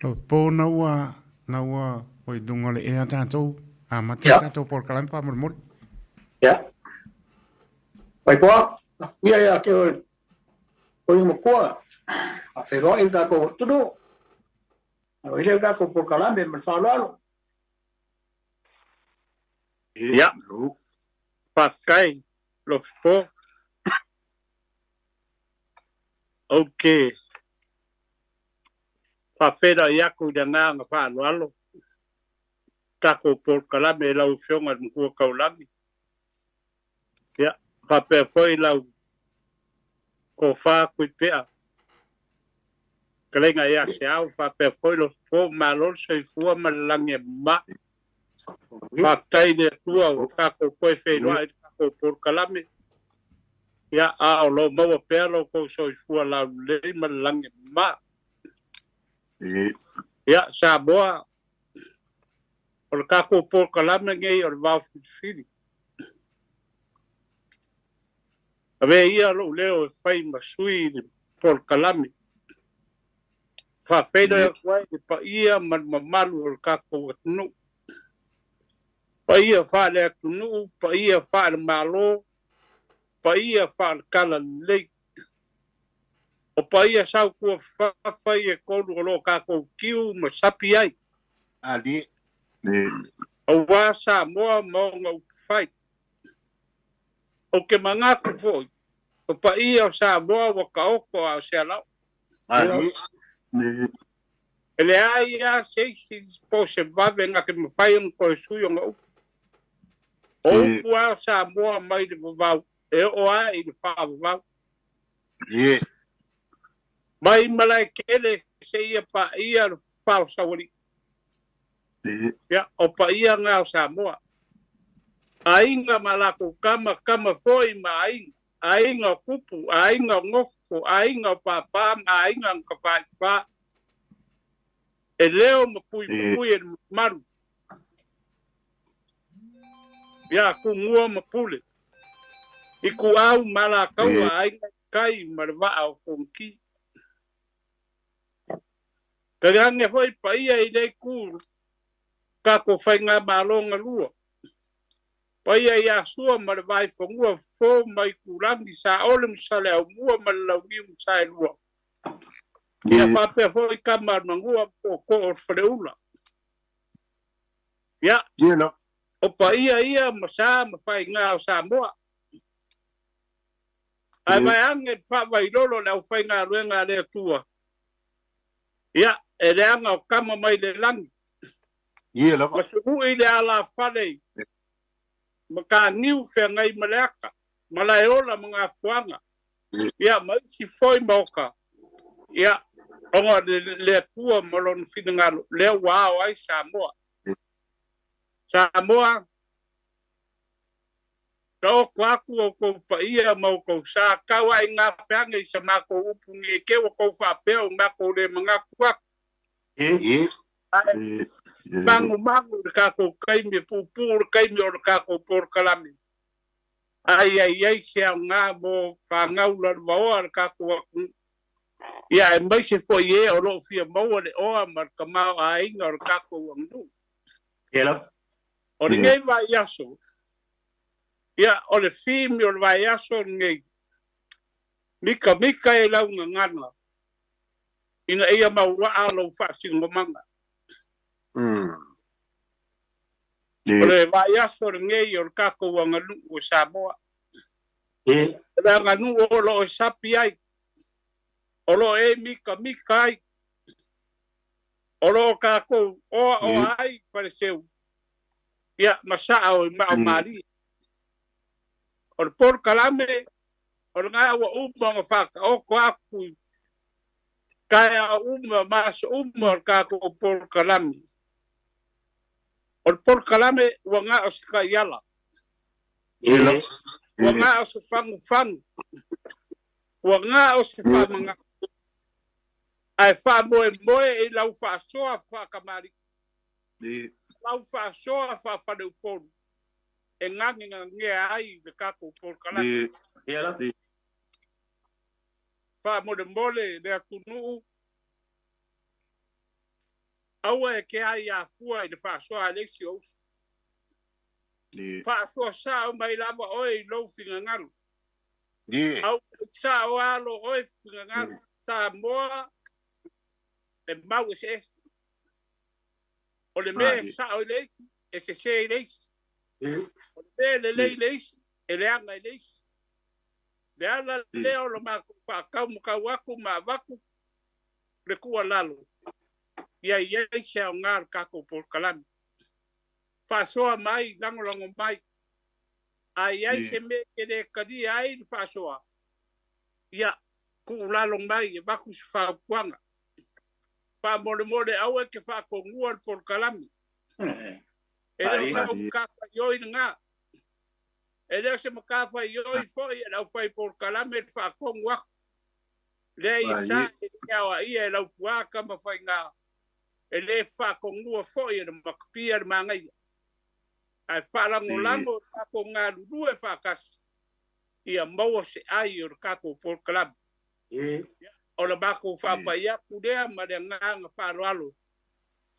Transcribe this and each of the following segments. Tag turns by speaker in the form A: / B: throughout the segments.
A: Lo po na ua na ua oi lunga le ea tatou amata
B: Ia.
A: tatou polokalame faamolemole.
B: Ia. Faipoa, ia ia te oe o matua. A whenua i tākou atunuu. O ile tākou polokalame ma le faaaloalo.
C: Ia, faafetai Lofipo. Ou te faafeiloai atu i le agaga faaaloalo tatou polokalame i lau Afioga i le Matua Taulagi. Ia, faapea foi lau tofa Tuipea, fetalaiga ia Seau, faapea foi Lofipo, malo le soifua ma le lagi e mama. Faafetai i le Atua ua tatou toe feiloai i le tatou polokalame. Ia, a o lo o maua pea lo outou soifua laulelei ma le lagi e mama. Ia, Samoa, o le tatou polokalame nei o le vaofilifili. Avea ia lou leo e fai ma sui i le polokalame. Faafeiloai atu ai le paia ma le mamalu o le tatou atunuu. Paia faale-atunuu, paia faale-Malo, paia faale-Talalelei. O paia sautuafafafa ia e tolu o lo o tatou tiu ma sapi ai.
D: Ali.
C: Aua Samoa ma ona upufai. Ou te manatu foi, o paia o Samoa ua taoto a o se alao.
D: Ali.
C: E leai lava se isi po o se vave na te mafai ona toe sui ona upu. O upu lava o Samoa mai le vavau e oo lava i le faavavau. Mai Malaetele seia paia le fao saualii. Ia, o paia na o Samoa. Aiga ma latou tama, tama foi ma aiga. Aiga o tupu, aiga o nofo, aiga o pāpā ma aiga na tafaifa. E leo ma puipui e le mamalu. Ia, Tumua ma Pule. Ituau ma Alataua, aiga i tai ma le vaa o Fonoti. Tainane foi paia i lea itu tatou faigamalo na lua. Paia ia Sua ma le Vaifanua, Fofo ma Aitulagi, Saole ma Saleaaumua ma le Launiu na Saelua. Ia faapea foi tama a le Manua ma Tootoo o le Faleula. Ia, o paia ia ma sa ma faiga o Samoa. Ae vaeane le faavailolo o le aufaigaluega a le Atua. Ia, e leaga o tama mai le lagi. Ma sului le alafale i Mataniu feagai ma le ata, Malaeola ma Gafuaga, ia ma isi foi maota, ia, ona o le Atua ma Lona finagalo, lea ua ao ai Samoa. Samoa, taoto atu outou paia ma outou sa, tau lava i gafeage i sa matou upu ne i te i ua tou faapea ua matou le manatu atu. Ae magumagu i le tatou taimi e puupuu le taimi o le tatou polokalame. Ai ai ai se aoga mo fanau lalovaoa a le tatou atunuu. Ia aemaise foi e o lo o fia maua le oa ma le tamaoaiga o le tatou aganuu. O lenei vaiaso, ia o le theme o le vaiaso lenei, mikamika e lau gagana ina ia mauaa lou faasinomaga. O le vaiaso lenei o le tatou aganuu o Samoa. O le aganuu o lo o sapi ai, o lo o e mikamika ai, o lo o tatou oaoa ai Faleseu, ia ma saa o i maa o malie. O le polokalame, o lena ua uma ona faataoto atu i taeao uma ma aso uma o le tatou polokalame. O le polokalame ua na o se taiala. Ua na o se fagufanu. Ua na o se faamanatu. Ae faamoemoe i lau faasoa faatamalii, lau faasoa faafaleupolu e gagegagea ai le tatou polokalame. Faamolemole le atunuu, Aua e ke ai afua i le faasoa a le isi ou uso. Faasoa sao mai lava oe i lou finagalo. Aua e sao alo oe finagalo. Samoa e mau eseese. O le mea e sao i le isi, e sesē i le isi. O le mea e lelei i le isi, e leaga i le isi. Le ala lea o lo matou faataumatau atu ma avatu le tuualalo ia i ai se aoga o le tatou polokalame. Faasoa mai, lagolago mai. A i ai se mea e te le talia ai le faasoa, ia tuulalo mai e avatu se fautuaga. Faamolemole aua e te faatonua le polokalame. E le o sau matafaioi lena. E le o se matafaioi foi e le aufai polokalame le faatonu atu. Lea i sa e le aoaia e Laupua Tamafaiga, e le faatonua foi e le Matapia le Manaia. Ae faalagolago le tatou galulue faatasi ia maua se ai o le tatou polokalame. O le matou faapai atu lea ma le agaga faaaloalo.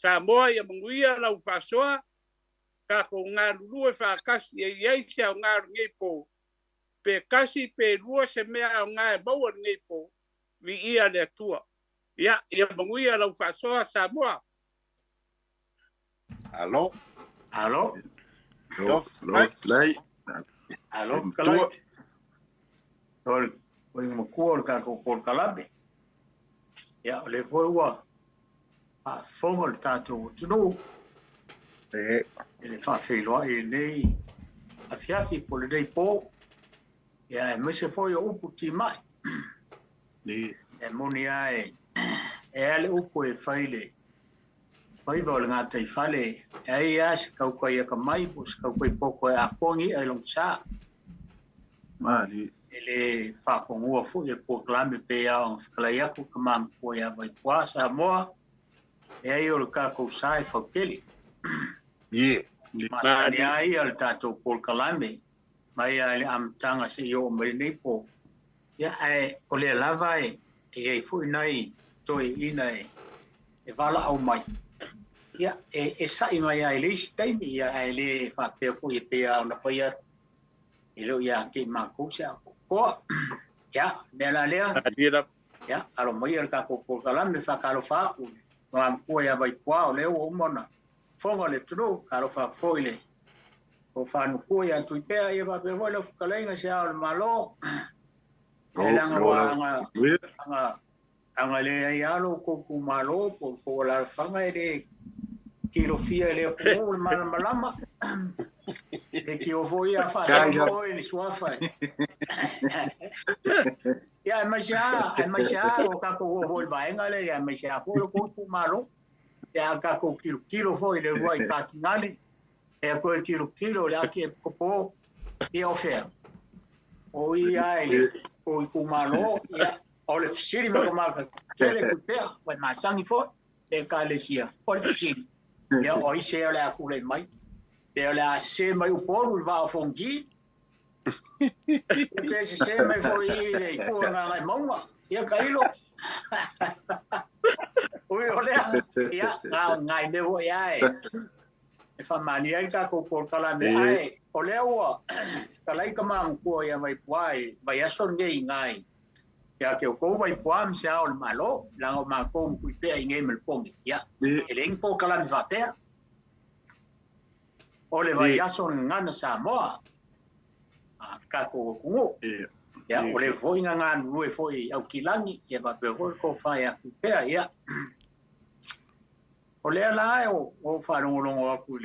C: Samoa ia manuia lau faasoa, tatou galulue faatasi e i ai se aoga o lenei po, pe tasi pe lua se mea aoga e maua lenei po, viia le Atua. Ia, ia manuia lau faasoa Samoa.
D: Alo.
B: Alo.
E: Lo, lo,
B: Alo, kalai. O le makua o le tatou polokalame. Ia, o le foi ua faafofoga le tatou atunuu i le faafeiloai i lenei afiafi po o lenei po. Ia, aemaise foi o upu timai. E moni lava e a le upu e fai le faiva o le gataifale, e ai lava se tautai atamai po o se tautai poto e atoa ni i'a i lona sa. E le faatonua foi e polokalame pei lava ona fetalai atu le tama matua ia Vaipua Samoa, e ai o le tatou sa e fautele. Masani lava ia le tatou polokalame mai lava i le amataga seia oo mai lenei po. Ia, ae o lea lava e i ai foi nai toeaiina e valaau mai. Ia, e sa'i mai lava i le isi taimi, ia, ae le faapea foi e pei lava ona fai atu, e le o ia te i matou se atoatoa. Ia, mea la lea, ia, alo maia le tatou polokalame faatalofa atu i le matua ia Vaipua, o lea ua uma ona fofoga le atunuu, talofa atu foi i le tofa ia Tuipea, ia faapea foi lau fetalaiga se Ao o le Malo. E leaga ua aga aga leai lava lo outou itumalo po o le tou alaalafaga e le kilofia e le atunuu le malamalama. E tio foi a faasolo oe i le suafa. Ia, aemaise lava o tatou oo foi i le vaega lea, aemaise lava foi lo outou itumalo. Ia, a tatou tilotilo foi i le uluai Katinale, e toe tilotilo i le Akiepikopo, ia o fea? O ia i le tou itumalo, ia, o le fesili matamata tele Tuipea, ua e masani foi le Ekalesia, o le fesili, ia o ai se o le a tulai mai? Pe o le a sese mai Upolu i le Vaa o Fonoti? Pe sese mai foi i le itu o Gagaemauga? Ia tailo. Ui o lea, ia, ngai mea foi lava e faamalia ai le tatou polokalame. Ae o lea ua fetalai tama matua ia Vaipua i vaiaso lenei i ngai ia te outou Vaipua ma se Ao o le Malo, leaga o matou ma Tuipea i nei ma le pogi. Ia, e leai ni polokalame faapea. O le vaiaso o le Gagana Samoa a le tatou atunuu. Ia, o le foi na galulue foi i Aukilagi, ia faapea foi le tofa ia Tuipea. Ia, o lea la e o faalogologo atu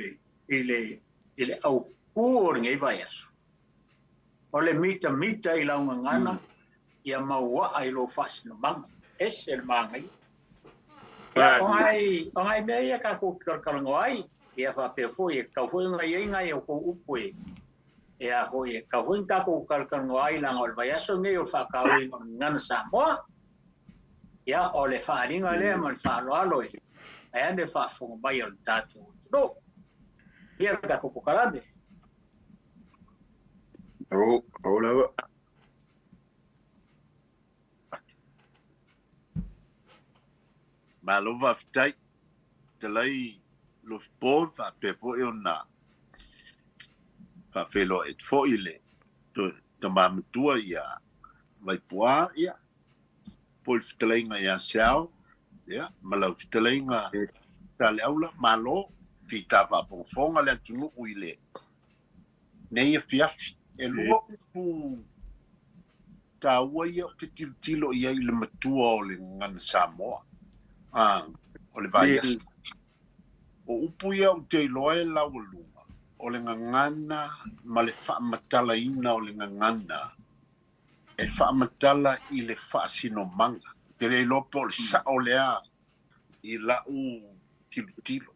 B: i le aupū o lenei vaiaso. O le mitamita i lau gagana, ia mauaa i lou faasinomaga. Ese le manaia. Ia, o ngai mea ia tatou te talatalanoa ai, ia faapea foi, e tatau foi ona i ai nai a outou upu e a foi, e tatau foi ona tatou talatalanoa ai, leaga o le vaiaso lenei o le faatauaina o le Gagana Samoa. Ia, o le faaaliga lea ma le faaaloalo e ane le faafofoga mai o le tatou atunuu. Ia le tatou polokalame.
E: O lava.
D: Malo faafetai. Fetalai Lofipo, faapea foi ona faafeiloai atu foi i le tama matua ia Vaipuā, ia, po o le fetalaiga ia Seao, ia, ma lau fetalaiga Saleaula, malo, fita faafogafoga le atunuu i le nei afiafi. E lua upu taua ia ou te tilotilo i ai i le matua o le gagana Samoa, o le vaiaso. O upu ia ou te iloa e laualuga, o le gagana ma le faamatalaina o le gagana, e faamatala i le faasinomaga. Te le iloa po o le sao lea i lau tilotilo.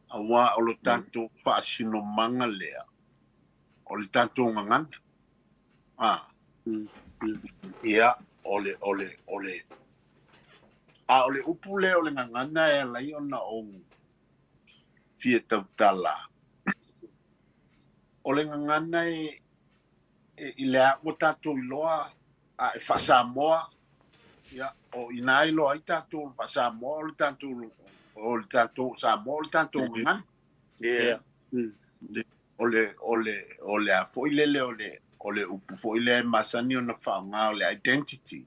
D: Auā o lo tatou faasinomaga lea, o le tatou gagana. Ia, o le, o le, o le, a o le upu lea o le gagana e ala ai ona ou fia tautala. O le gagana e i le a ua tatou iloa a e faa-Samoa, ia, o ina iloa ai tatou faa-Samoa, o le tatou Samoa, o le tatou gagana.
C: Yeah.
D: O le, o le, o le a foi lele, o le upu foi lea e masani ona faaaoga, o le identity,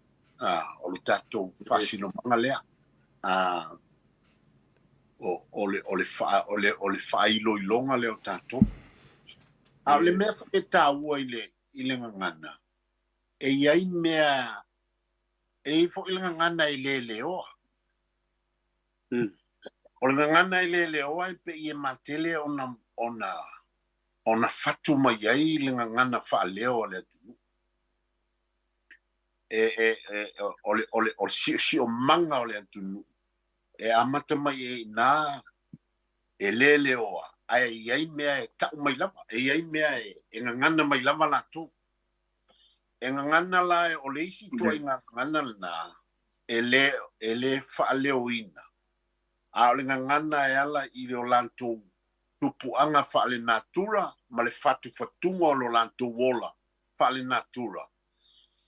D: o le tatou faasinomaga lea. O le, o le, fa, o le, o le faailoiloga lea o tatou. A o le mea foi e taua i le gagana, e i ai mea, e i foi le gagana e leleoa. O le gagana e leleoa e pe i e matele ona fatu mai ai le gagana faaleo a le atunuu. O le siosiomaga o le atunuu e amata mai e ina e leleoa, ae i ai mea e tau mai lava, e i ai mea e gagana mai lava latou. E gagana la o le isi ituaiga gagana lena, e le faaleoina. A o le gagana e ala i le o latou tupuaga faalenatura ma le fatufatuga o lo latou ola faalenatura.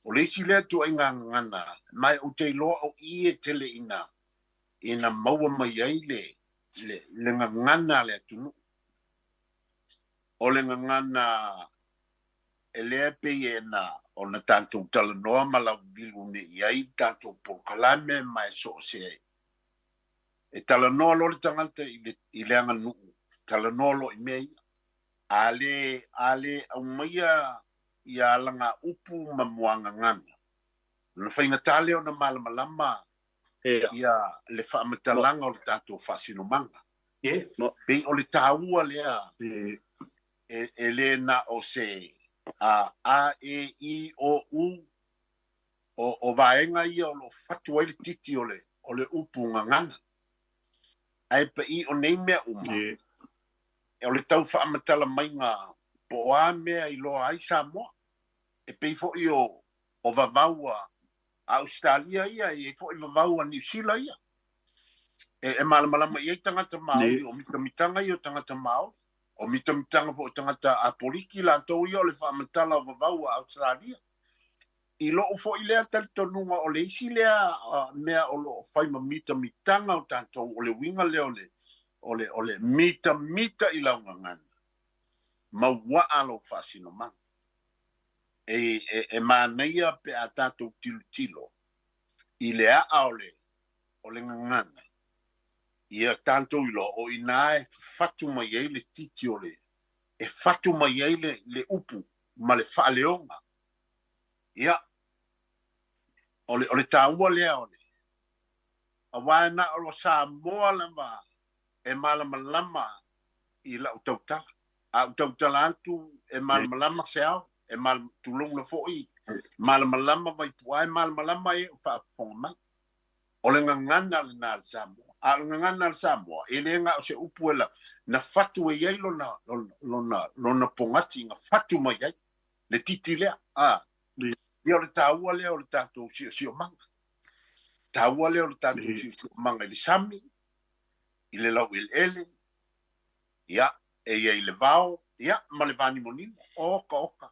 D: O le isi lea ituaiga gagana, ma ou te iloa o i e tele ina maua mai ai le gagana a le atunuu. O le gagana e lea pei e na ona tatou talanoa ma laulilu nei ai tatou polokalame ma e so o se. E talanoa loa le tagata i le aganuu, talanoa loa i mea ia. A le aumaia ia alaga upu ma muagagana, ona faigata lea ona malamalama ia le faamatalaga o le tatou faasinomaga. Pei o le taua lea e le na o se A, E, I, O, U, o vaega ia o lo fatu ai le titi o le upu gagana. Ae pei o nei mea uma, o le tau faamatala maiga po o a mea iloa ai Samoa. E pei foi o vavau a Australia ia, e foi vavau a Niu Sila ia. E malamalama i ai tagata Māori, o mitamitaga ia o tagata Māori, o mitamitaga foi o tagata Apoliki latou ia o le faamatala o vavau a Australia. I lou foi lea talitonuga o le isi lea mea o loo fai ma mitamitaga o tatou, o le uiga lea o le mitamita i lau gagana, mauaa lou faasinomaga. E manaia pe a tatou tilotilo i le aa o le gagana, ia tatou iloa o ina e fatu mai ai le titi o le, e fatu mai ai le upu ma le faaleoga. Ia, o le taua lea o le, auā na o lo Samoa lava e malamalama i lau tautala. A ou tautala atu e malamalama se ao, e tulogona foi, malamalama Vaipuā, e malamalama e o faafofoga mai. O le gagana lena a le Samoa. A o le gagana a le Samoa, e le ga o se upu e la, na fatu e ai lona pogati, na fatu mai ai, le titi lea. Ia o le taua lea o le tatou siosiomaga. Taua lea o le tatou siosiomaga i le sami, i le laueleele, ia, e ia i le vao, ia, ma le vanimonimo. Oka, oka.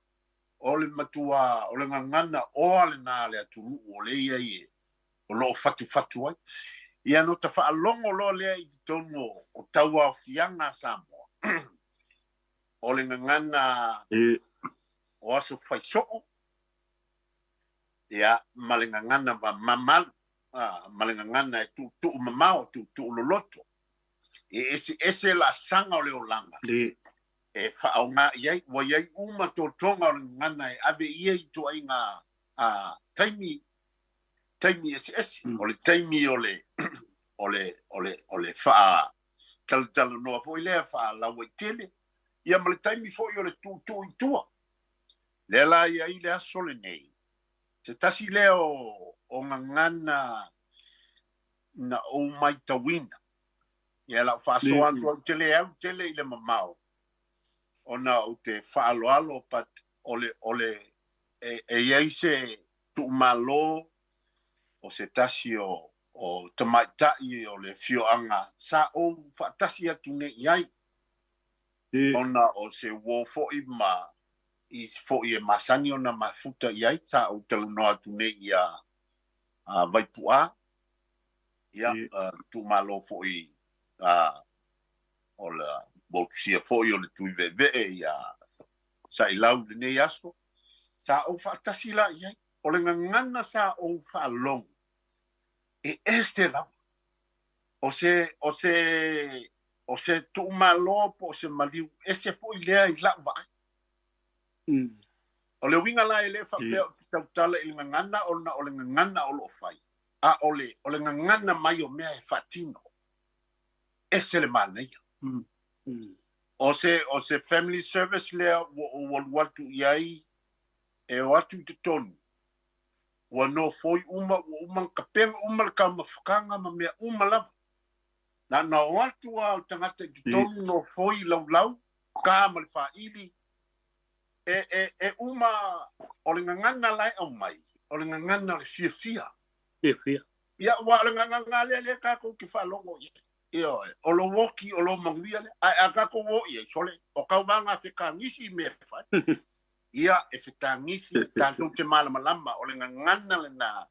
D: O le matua, o le gagana oa lena a le atunuu o le ia i e, o loo fatufatu ai. Ia no ta faalogo loa lea i totonu o tauaofiaga a Samoa. O le gagana o aso faisoo, ia ma le gagana mamalu, ma le gagana e tuutuu mamao, tuutuu loloto. E ese ese laasaga o le olaga e faaaoga i ai, ua iai uma totoga o le gagana e ave ia i tuaiga taimi taimi eseese. O le taimi o le o le o le o le faa talatalanoa foi lea faalauaitele, ia ma le taimi foi o le tuutuu i tua. Lea la ia i le aso lenei, se tasi lea o gagana na ou maitauina. Ia lau faasoa atu au te le au tele i le mamao, ona ou te faaaloalo, but o le e iai se tuumalo o se tasi o tamaitai o le fioaga sa ou faatasi atu nei i ai, ona o se uo foi ma isi foi e masani ona mafuta i ai sa ou talanoa atu nei ia a Vaipu'a ia tuumalo foi o le motusia foi o le tui ve'eve'e ia sa'ilau lenei aso sa ou faatasi la i ai. O le gagana sa ou faalogo e ese lava o se tuumalo po o se maliu ese foi lea i la'u vaai. O le uiga la e lē faapea o te tautala i le gagana ona o le gagana o loo fai, a o le gagana mai o mea e faatino ese le manaia. O se family service lea ua ou alu atu i ai e o atu i totonu ua nofoi uma ua uma kapega uma le taumafataga ma mea uma lava na o atu a o tagata i totonu nofoi laulau ka ma le faili e uma. O le gagana la e aumai o le gagana o le fiafia.
C: Fiafia.
D: Ia ua o le gagana lea lea tatou te faalogo i ai. Ia o lo oki o lo manuia le ae a tatou o i ai sole o kaumaga fetagisi i mea e fai ia e fetagisi tatou te malamalama o le gagana lena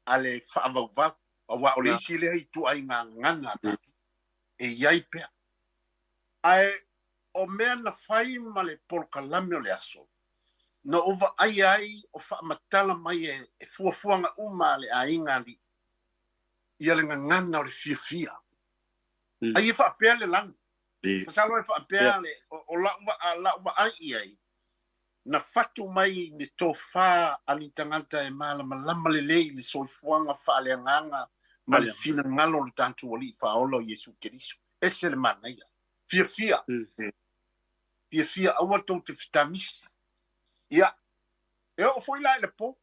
D: a le faavauvau auā o le isi lea i tuaiga gagana a tatou e iai pea. Ae o mea na fai ma le polokalame o le aso na ou vaai ai o faamatala mai e fuafuaga uma a le aiga alii ia le gagana o le fiafia. Ai e faapea le lagi masalo e faapea le o la'u vaai i ai na fatu mai le tofā a ni tagata e malamalama lelei i le soifuaga faaleagaga ma le finagalo o le tatou Alii Faaola o Iesu Keriso. Ese le manaia fiafia fiafia aua tou te fetagisi. Ia e oo foi la i le po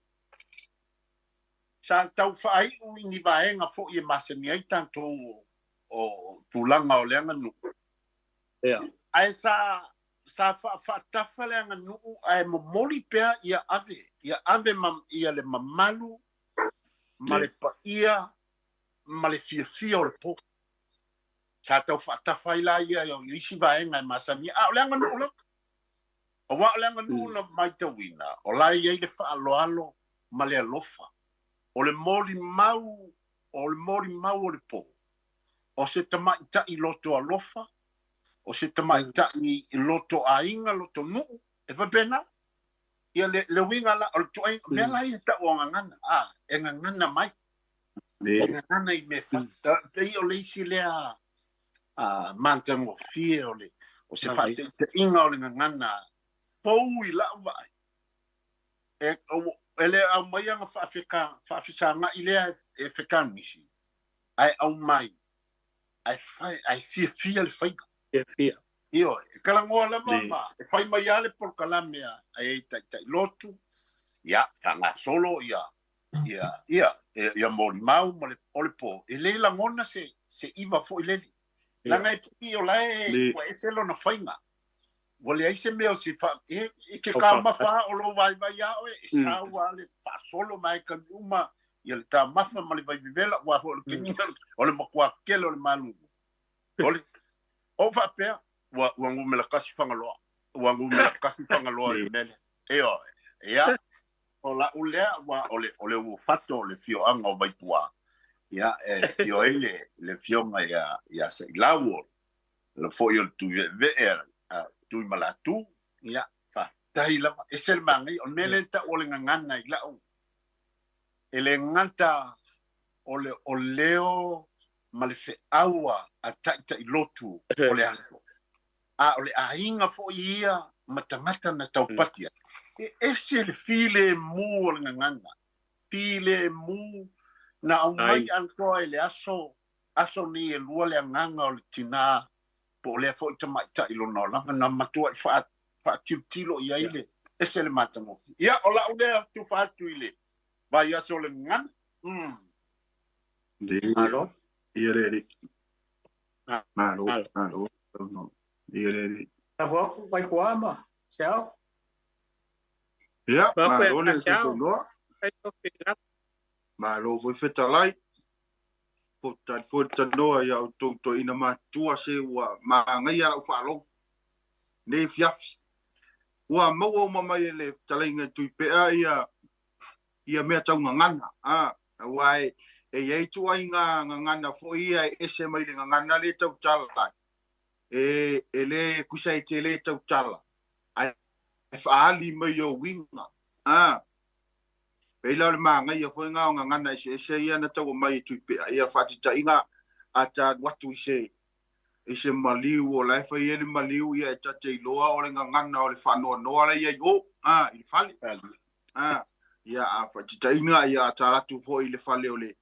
D: sa tau faai'u i ni vaega foi e masani ai tatou o tulaga o le aganuu. Ae sa faafaatafa le aganuu ae momoli pea ia ave ia ave ma ia le mamalu ma le paia ma le fiafia o le po sa tau faatafa ai la ia i isi vaega e masani a o le aganuu lava auā o le aganuu na maitauina o la e iai le faaloalo ma le alofa o le molimau o le molimau o le po o se tamaita'i loto alofa o se tamaita'i loto aiga loto nuu e faapena ia le uiga la o le tuaiga mea la ia ta'u o gagana a e gagana mai e gagana i mea fai pei o le isi lea a matagofie o le o se faataitaiga o le gagana fou i la'u vaai e le aumai aga faafeka faafesaga'i lea e fekagisi ae aumai ae fai ae fiafia le faiga.
C: Fiafia.
D: Io e kalagoa lava ma e fai mai a le polokalame a e taitai lotu ia faagasolo ia ia ia ia molimau ma le o le po e lē lagona se iva fo'i lele laga e pui o lae ua ese lona faiga ua leai se mea o se fa e ke taumafa o lou vaivai a oe e sau a le faasolo ma e kami uma ia le taumafa ma le vaivevela ua foi o le kemi o le makuā kele o le malulu o le ou faapea ua gumela kasi Fagaloa ua gumela kasi Fagaloa i le mea lea e oe ia o la'u lea ua o le ua fato o le fioaga o Vaituā. Ia, e fio ai le fioga ia Sa'ilau o le fo'i o le Tuive'eve'e a Tuimalatu. Ia, faafetai lava. Ese le magaia. O le mea lea ta'u o le gagana i la'u. E le gata o le o leo ma le fe'aua a taʻitaʻilotu o le aso. A o le aiga fo'i ia ma tagata na taupati ai. E ese le filemu o le gagana. Filemu na aumai antoa i le aso aso ni e lua le agaga o le tinā po o lea fo'i tamaʻitaʻi lona olaga na matuaʻi faatilotilo i ai le ese le matagofie. Ia o la'u lea tufa atu i le vaiaso o le gagana.
E: Malo. Ia le ali. Malo, malo. Ia le ali.
B: Lafo vai kuama. Ciao.
E: Ia, malo le sonoa. Malo foi fetalai. Fo foi tanoa ia o tou ina matua se ua maagaia lau faalogo. Nei fiafi. Ua maua uma mai e le fetalaiga Tuipea ia mea taugagana. Aua e iai tuaiga gagana foi ia e ese mai le gagana le tautala. E le kusa e te le tautala. Ae faali mai o uiga. Pei la o le magaia foi ga o gagana eseese ia na taua mai e Tuipea. Ia faatitaiga a talu atu i se maliu o la e fai ai le maliu ia e tate iloa o le gagana o le faanoanoa la ia i o i le fale. Ia a faatitaiga ia a talatu foi i le fale o le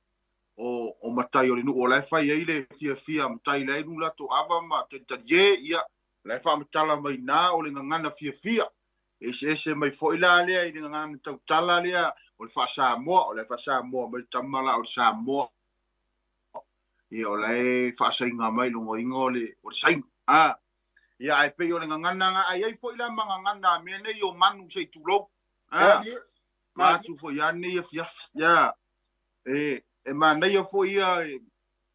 E: o matai o le nuu o la e fai ai le fiafia matai la e nu latou ava ma talitalie ia la e faamatala mai na o le gagana fiafia. Eseese mai foi la lea i le gagana tautala lea o le faasamoa o le faasamoa mai le tama la o le Samoa. Ia o la e faasaiga mai logoiga o le saina. Ia ae pei o le gagana ga ai ai foi la ma gagana a mea nei o manu se i tulou. Matu foi ia nei afiafi. Ia e manaia foi ia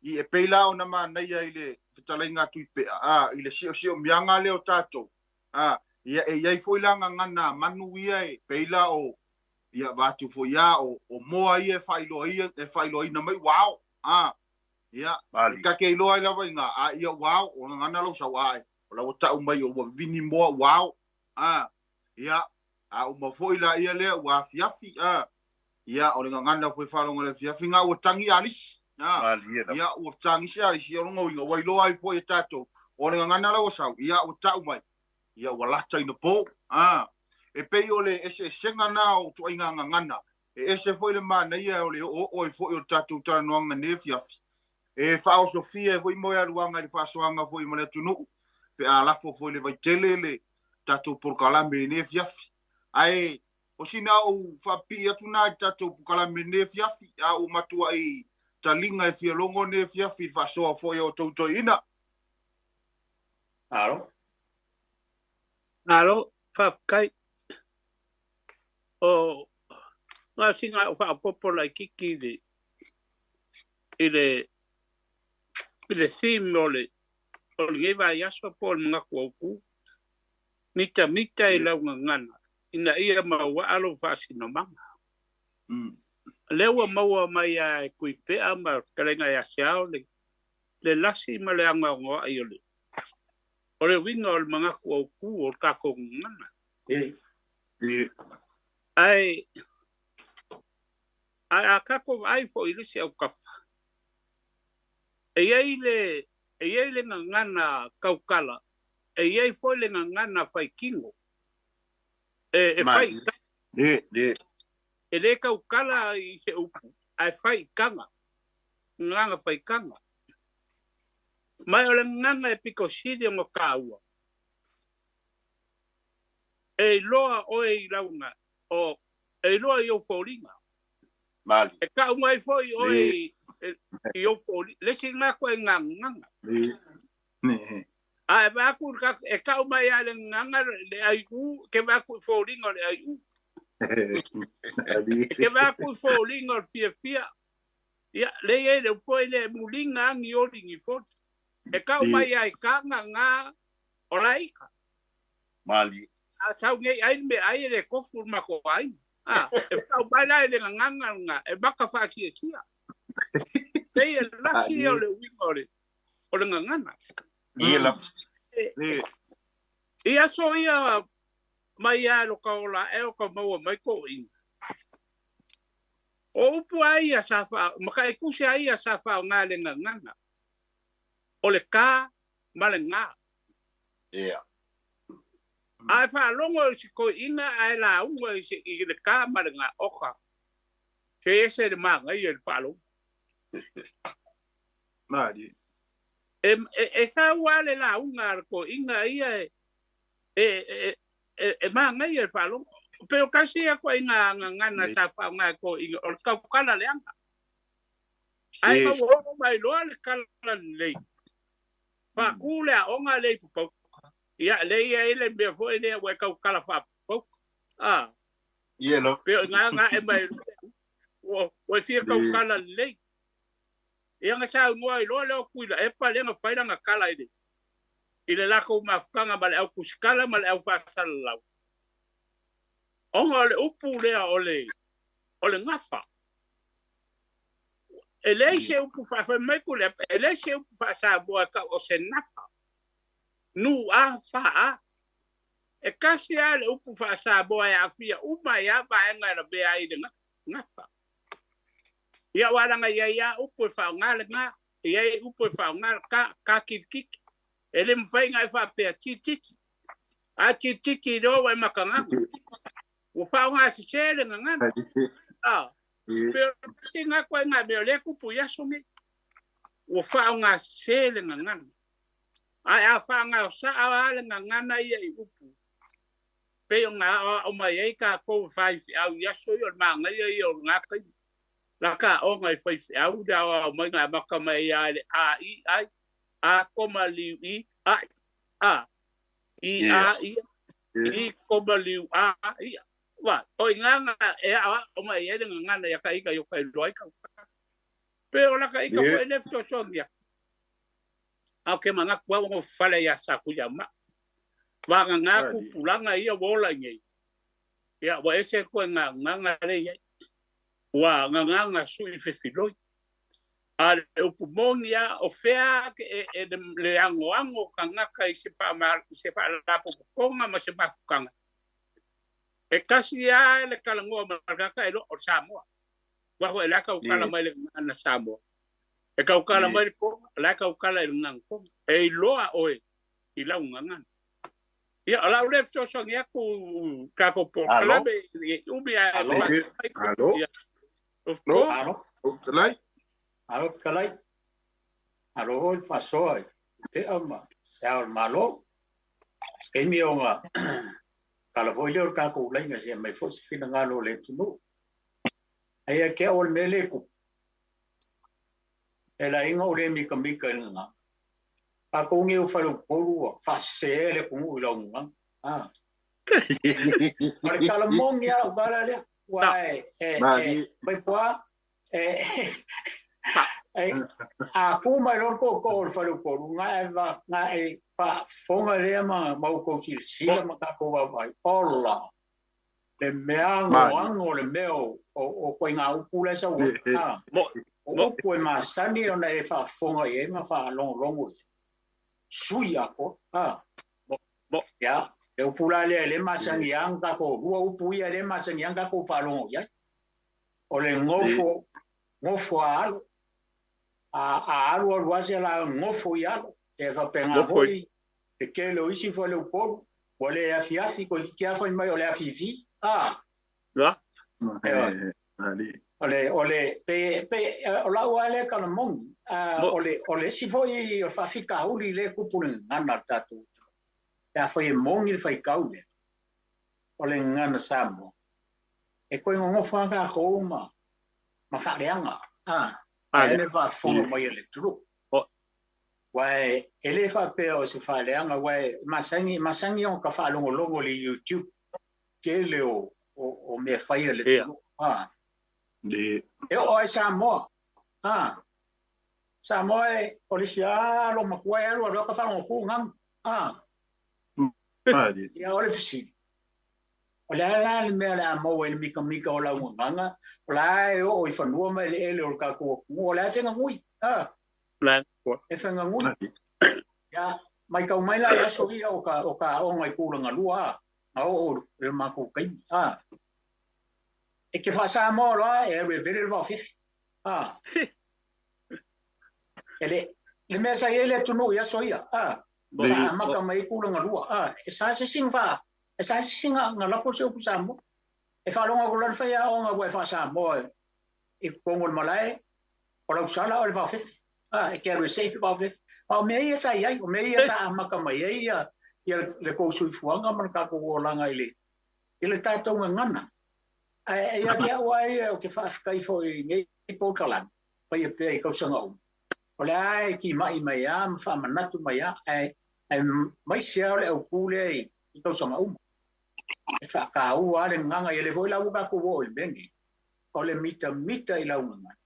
E: i e pei la ona manaia i le fetalaiga Tuipea i le siosio miaga lea o tatou. Ia e iai foi la gagana manu ia e pei la o ia vatu foi ia o moa ia e faailoa ia e faailoaina mai uao. Ia e take iloa ai lava iga a ia uao o gagana lau sau ae o lau ta'u mai o ua vivini moa uao. Ia a uma foi la ia lea ua afiafi. Ia o le gagana foi faalogo le afiafi ga ua tagi alisi. Ia ua tagi se alisi o logo uiga ua iloa ai foi e tatou o le gagana lau sau ia ua ta'u mai ia ua lata ina po. E pei o le eseesega na o tuaiga gagana e ese foi le manaia o le o'oo'o ai foi o le tatou talanoaga nei afiafi. E faaosofia e foi mo e aluaga i le faasoaga foi ma le atunuu pe a lafo foi le vaitele le tatou polokalame i nei afiafi. Ae o sina ou faapipii atu na i tatou polokalame nei afiafi a ua matuai taliga e fialogo nei afiafi i le faasoa foi o outou toeaina.
B: Alo.
C: Alo, faafetai. O ngā singa o whaapopo lai kiki i le theme o le ngei vai aso po o le mangaku au ku. Mita mita i lau gagana ina ia maua alo faasinomaga. Lea ua maua mai a e Kuipea ma fetalaiga ia Seao le lasi ma le agoagoa'i o le uiga o le mangaku au ku o le tatou gagana. Ae a tatou vaai foi i le isi aukafa, e iai le gagana tautala, e iai foi le gagana faitino. E fai e le tautala i se upu, ae faitaga, gagana faitaga. Mai o le gagana e pitosili ona taua. E iloa oe i lauga, o e iloa i ou foliga. E ta'u mai foi oe i ou foliga. Le isi gako e gagagaga. A e vaai atu e ta'u mai a le gagaga le ai'u, ke vaai atu i foliga o le ai'u. E ke vaai atu i foliga o le fiafia. Ia, le iai le foi le muliga agi oli ni foli. E ta'u mai ai ka gaga o la ika.
D: Mali.
C: A sau nei ai le meaai e le kofu le matou aiga. E ta'u mai la e le gagaga lena e maka faasiasia. Pei e lasi ia o le uiga o le gagana.
D: Ia lava.
C: I aso ia mai lava i lo ka ola ae o ka maua mai toʻuiga. O upu a ia sa faa, mataitusi a ia sa faaaoga i le gagana, o le ka ma le ga.
D: Ia.
C: A e faalogo i se toeaina ae lauga i se i le ka ma le ga, oka, se ese le manaia i le faalogo.
E: Malie.
C: E, e, e sau lava le lauga a le toeaina ia e, e, e, e, e manaia i le faalogo. Pe o tasi ia ituaiga gagana sa faaaoga e toeaiina, o le tautala leaga. Ae maua oo mai loa le tala lelei, faatu le aoga lea i Pupauka. Ia, lea e i ai le mea foi lea ua e tautala faapupauka. A,
D: Ia lava.
C: pe o i ina na ae mai loa, ua e fia tautala lelei. Ia na saunoa ai loa lea o Tuilaepa lea na fai lana tala i le i le latou mafutaga ma le au tusitala ma le au faasalalau, ona o le upu lea o le o le gafa. E leai se upu faa, fai mai Tuilaepa, e leai se upu faa-Samoa e tau o se nafa. Nu a fa a. E tasi lava le upu faa-Samoa e aafia uma ai lava vaega e lavea ai i le gafa. Ia aua leaga e i ai lava upu e faaaoga le ga, e i ai upu e faaaoga le ka, ka kilikiki. E le mafai ona e faapea tilitiki. A tilitiki loa ua e makagaga. Ua faaaoga sese le gagana. A, pe o le tasi lena ituaiga mea o lea e tupu i aso nei. Ua faaaoga sese le gagana. Ae a faagaosaa lava le gagana ia i upu, pei ona aoao mai ai tatou e faifeau i aso ia, o le manaia ia o lena taimi. La ka aoga i faifeau le aoao mai na amata mai ai lava i le A I ai, A koma liu i ai, a, I a ia, I koma liu a ia. Wa, o i ina na e aoao mai ai le gagana ia ka ika i o ka iloa ai tautala. Pe o la ka ika foi lea fesoasoani atu. A ou te manatu lava ua nofofale ia Satuiamaa. Vagana tupulaga ia ua ola i nei. Ia, ua ese ituaiga gagana lea e i ai. Ua gagana sui fefiloi. A le upu moni lava, o fea e, e, le anoano o tagata i se faalapotopotoga ma se mafutaga, e tasi lava le talanoa ma le tagata e iloa, o le Samoa. Aua foi o la e tautala mai le gagana Samoa. E tautala mai le Tonga, o la e tautala i le gagana Tonga. E iloa oe i lau gagana. Ia, o lau lea fesoasoani atu tatou polokalame i umi ae
B: Alo.
E: Alo.
C: Ia. Of course.
B: Alo.
E: Fetalai.
B: Alo fetalai. Alo foi le faasoa i pea ma se ao o le Malo. Se taimi ona tala foi lea o le tatou laina se aumai foi se finagalo o le atunuu. Ae ia te au o le mea lea e tupu, e laina o le mikamika i le gagana. Tatou nei o Faleupolu ua faasese le atunuu i lau gagana. Ah. O le tala moni lava lau tala lea. Ua e, e, e, mai poa, e, e, a ku mai loa le tootoo o le Faleupolu, na e, va, na e faafofoga lea ma, ma outou silasila ma tatou vaavaai. Ola, le mea anoano le mea o, o, o ituaiga upu la e sau ai. Ah. O upu e masani ona e faafofoga i ai ma faalogologo i ai. Sui atoa. Ah. Ia, le upu la lea e le masani lava ona tatou, lua upu ia e le masani lava ona tatou faalogo i ai. O le gofo, gofo a alo. A, a alu alu lava se la gofo i alo. E faapena foi le tele o isi faleupolu, ua le afiafi, toeitiiti lava fai mai o le afifi. Ah. O le, o le, pe, pe, o lau lava lea tala moni, o le, o le isi foi o le faafitauli lea e tupu i le gagana a le tatou atunuu. Pe afai e moni le faitau lea, o le gagana Samoa, e toe nonofo lava tatou ma, ma faaleaga, ah, ae le faafofoga mai a le atunuu. Aua e le faapea o se faaleaga, aua e masani, masani ona ta faalogologo i le YouTube, tele o, o, o mea fai a le atunuu. Ah. E oo lava i Samoa, ah, Samoa e, o le isi lava loomatua e alu alu lava ta faalogo tu ganu. Ah. Ia o le fesili. O le a la le mea o le a maua i le mikamika o lau gagaga, o la e oo i fanua ma eleele o le tatou atunuu, o la e fegagui, a? E fegagui. Ia, matau mai la i aso ia o ka, o ka aoga i tulagalua, a? Na oo i le matou taimi, a? E te faa-Samoa loa, e alu e vele le vaofefe, a? E le, le mea sa i ai le atunuu i aso ia, a? Sa amata mai ai tulagalua, a? E sa se isi na faa, E sa se isi na lafo se upu Samoa. E faalogo atu loa le faiaoga ua e faa-Samoa i totonu o le malae, o lau sala o le vaofefe. A, e te alu e sei le vaofefe. A o mea ia sa i ai, o mea ia sa amata mai ai ia, ia le tou soifuaga ma le tatou olaga i le, i le tatou gagana. Ae ia te au lava ia, ou te faafetai foi i lenei polokalame, faia pea i tausaga uma, o le a e timai mai lava ma faamanatu mai lava, ae, aemaise lava o le autu lea i, i tausaga uma. E faataua lava le gagana, ia lea foi la ua tatou oo i le mea lenei, o le mitamita i lau gagana,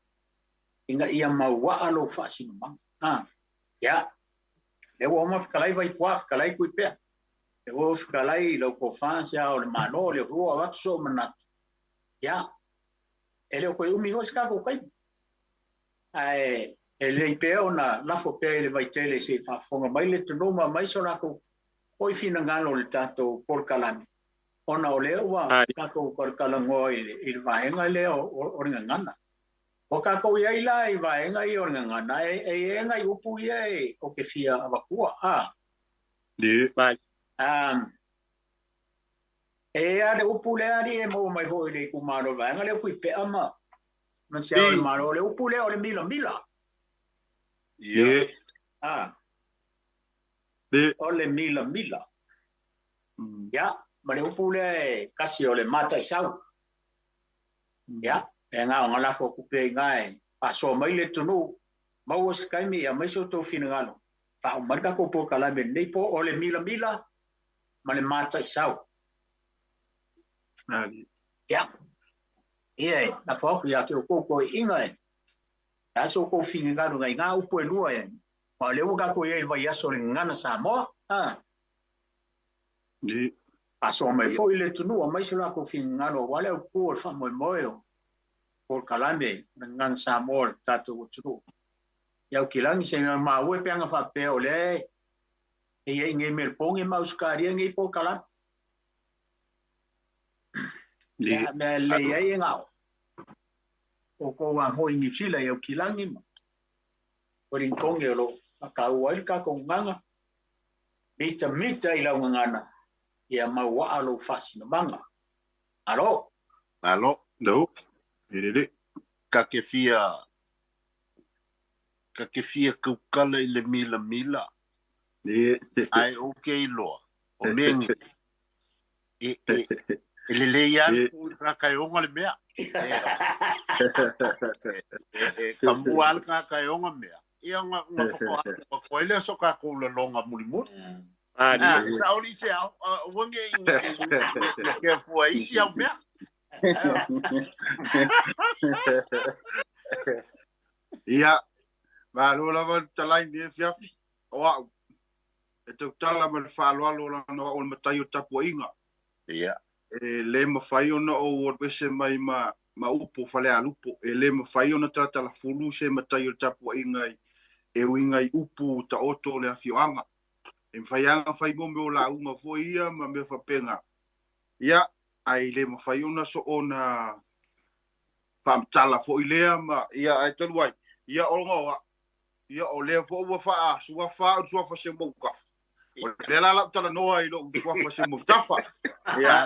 B: ina ia mauaa lou faasinomaga. A, ia, lea ua uma fetalai Vaipua, fetalai Tuipea, lea ua fetalai lau tofa se Ao o le Malo, lea foi ua avatu sou manatu, ia, e le o toe umi foi se tatou taimi, ae e lelei pea ona lafo pea i le vaitele se i faafofoga mai le atunuu ma aumai so latou foi finagalo i le tatou polokalame, ona o lea ua tatou talatalanoa i le vaega lea o le gagana. Ua tatou i ai la i vaega ia o le gagana, e i ai nai upu ia ou te fia avatua. A. E i ai lava le upu lea alii e maua mai foi i le itumalo, vaega lea o Tuipea ma se Ao o le Malo, o le upu lea o le milamila. A. O le milamila. Ia, ma le upu lea e kasi o le mataisau. Ia, e na ona lafo atu pea i ina e faasoa mai le atunuu, maua se taimi e aumai so outou finagalo, faauma ai le tatou polokalame i lenei po, o le milamila ma le mataisau. Ia, ia e lafo atu ia te outou toeaiina e a so outou finagalo i nai upu e lua e, aua o lea ua tatou i ai i le vaiaso o le Gagana Samoa. A. Faasoa mai foi le atunuu, aumai so latou finagalo aua le autu o le faamoemoe o polokalame o le Gagana Samoa o le tatou atunuu. Ia Aukilagi, se i maua pe ana faapea o lea e i ai nei Melebone ma Ausetalia nei polokalame. Ia mea lelei ai e gao. O kou a hoi Niu Sila i Aukilagi ma Welingtone o lo o faataua ai le tatou gagana. Mitamita i lau gagana, ia mauaa lou faasinomaga. Malo!
D: Malo.
E: No. E lelei.
D: Ka te fia, ka te fia kaukala i le milamila. Ae ou te iloa, o mea nei, e, e, e lelei lava le tuu i le tagata e ona le mea. E, e, e, ka mua lava le tagata e ona mea. Ia ona faatoa atu ai lea so tatou laloga mulimuli. Ah, saoli se ao, ua nge i ke fua isi au mea.
E: Ia, malo lava le talai nei afiafi o au. E tautala ma le faaaloalo lana o au o le matai o le tapuaiga.
D: Ia.
E: E le mafai ona ou alu ese mai ma, ma upu o Falealupo. E le mafai ona talatalafulu se matai o le tapuaiga i, e uiga i upu taoto o le afioaga. E mafai lava ona fai mo mea o lauga foi ia ma mea faapena. Ia, ae le mafai ona soona faamatala foi lea ma, ia, ae talu ai, ia, ona o au, ia, o lea foi ua faasuafa au i le suafa Seumautafa. O lea la lau talanoa i lou suafa Seumautafa. Ia,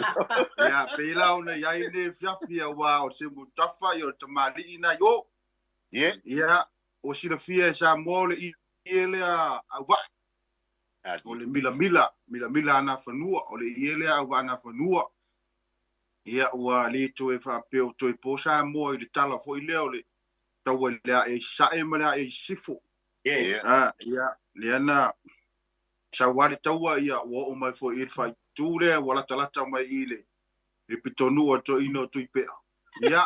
E: ia, pei la ona i ai le afiafi aua o Seumautafa, ia o le tamalii na i o.
D: Ia.
E: Ia, ua silafia e Samoa o le ie lea auvaa. O le milamila, milamila ana fanua, o le ie lea auvaa ana fanua. Ia, ua le toe faapea o toe po Samoa i le tala foi lea o le taua i le ae i sasae ma le ae i sisifo.
D: Yeah.
E: Ia, lea na sau lava le taua, ia, ua oo mai foi i le faaitu lea, ua latalata mai i le, le pitonuu a le toeaina o Tuipea. Ia,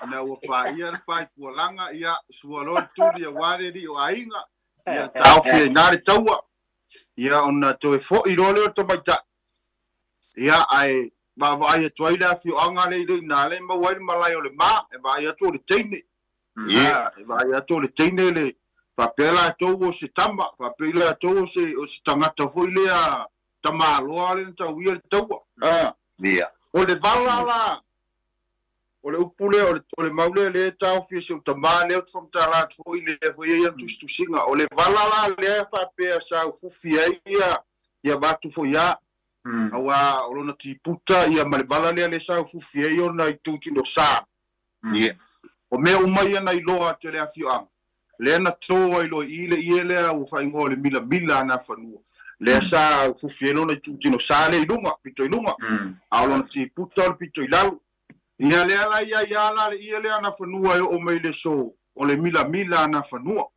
E: ina ua paia le pae pualaga, ia, sua loa le tuli aua le alii o aiga, ia, taofi ai i ina le taua, ia, ona toe foi loa lea o le tamaitai. Ia, ae Vaavaai atu ai le afioaga lea i le iina lea e maua ai le malae o le ma, e vaai atu o le teine. E vaai atu o le teine le faapea latou o se tama, faapea latou o se o se tagata foi lea tamaloa lea na tauia le taua. O le vala la, o le upu lea, o le mau lea lea e taofi e si ou tamā lea ou te faamatala atu foi lea foi e i ai ana tusitusiga. O le vala la lea faapea sa ufufi ai ia ia vatu foi a, auā o lona tiputa ia ma le vala lea lea sa ufufi ai ona itutino sa. O mea uma ia na iloa atu e le afioaga, lea na to ai loa i i le ie lea ua faaigoa o le milamila a Nafanua, lea sa ufufi ai lona itutino sa lea i luga, pito i luga, a o lona tiputa o le pito i lalo. Ia lea la ia ia la le ie lea a Nafanua e oo mai i le aso o le milamila a Nafanua.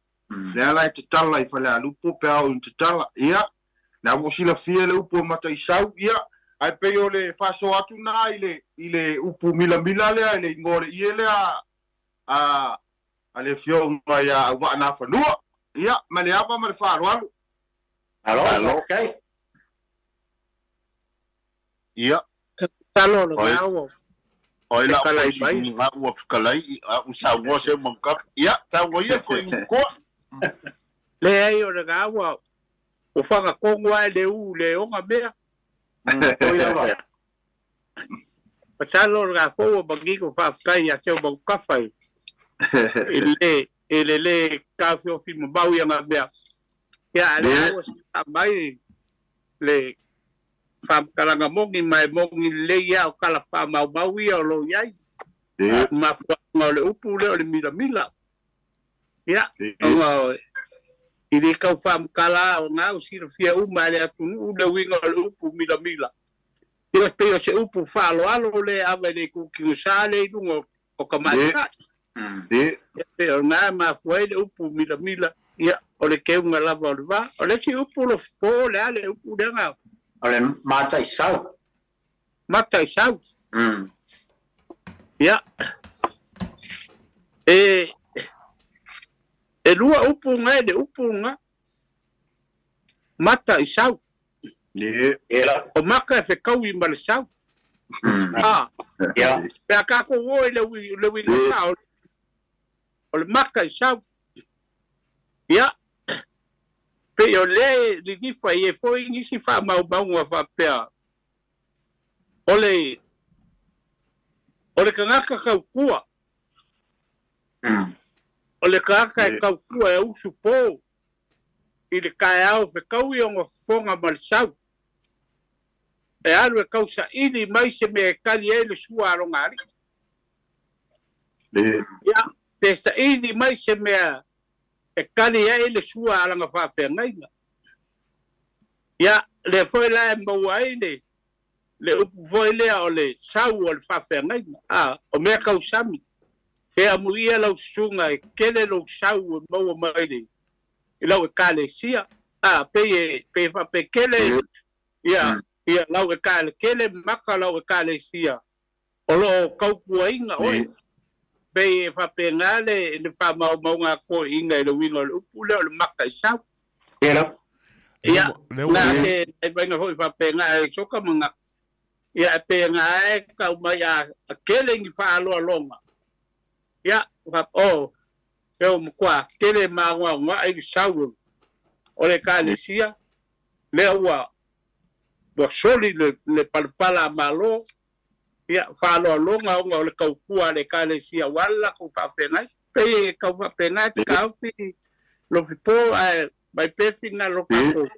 E: Lea la e tatala i Falealupo pe a oo ina tatala. Ia, lea ua silafia le upu o Mataisau, ia, ae pei o le faasoa atu na i le, i le upu milamila lea i le igoa o le ie lea a, a le Afioga ia Auvaa Nafanua. Ia, ma le ava ma le faaaloalo.
B: Malo, faafetai.
D: Ia.
C: Talo le gao.
D: Oi la ko si nga ua fekalai i a u saunoa se mau kapa. Ia, saunoa ia ko i koa.
C: Leai o le gao ua fagakogo ai le u le oga mea.
B: Oi lava.
C: Masalo o le gafou ua manino faafetai ia te au mau kafa i le i le le taofiofi mamau ia ngā mea. Ia, a lea ua sa mai le faamatalaga moni ma e moni lelei lava o tala faamaumau ia o lo o i ai. Mafuaaga o le upu lea o le milamila. Ia, ona i le tau faamatala o na ua silafia uma e le atunuu le uiga o le upu milamila. Ia, pei o se upu faaaloalo lea e ave i le itutinosa lea i luga o tamaitai. Ia, pei o lena e mafua ai le upu milamila, ia, o le keuga lava o le va. O le isi upu o lo po, o le a le upu lea na?
B: O le mataisau.
C: Mataisau. Ia, e, e lua upu na e le upu na. Mataisau. O maka e fekaui ma le sau. A, pe a tatou o i le uiga sao, o le maka i sau. Ia, pei o lea e lilifa i ai foi nisi faamaumauga faapea, o le, o le tagata tautua, o le tagata e tautua e usu po i le taeao fetaui ona fofoga ma le sau, e alu e tausaili mai se mea e tali ai le sua a lona alii. Ia, pe saili mai se mea e tali ai le sua a lana faafeagaiga. Ia, lea foi la e maua ai le, le upu foi lea o le sau o le faafeagaiga, a, o mea tausami. Pe amuia lau susuga e tele lou sau e maua mai le, i lau Ekalesia, a, pei e, pei e faapekele ia, ia lau Ekale, tele maka lau Ekalesia o lo o tautuaina oe. Pei e faapena le, le faamaumauga a toeaiina i le uiga o le upu lea o le maka i sau. Ia, na se vaivaiga foi faapena e soka manatu. Ia, e pena e tau mai a, a tele ni faaaloaloga. Ia, o, e o matua tele magoagoa i le sau o le Ekalesia, lea ua, ua soli le, le palapala a Malo, ia, faaaloaloga ona o le tautua a le Ekalesia aua le latou faafeagai. Pei e tau faapena e te taofi Lofipo ae mai pea finagalo tatou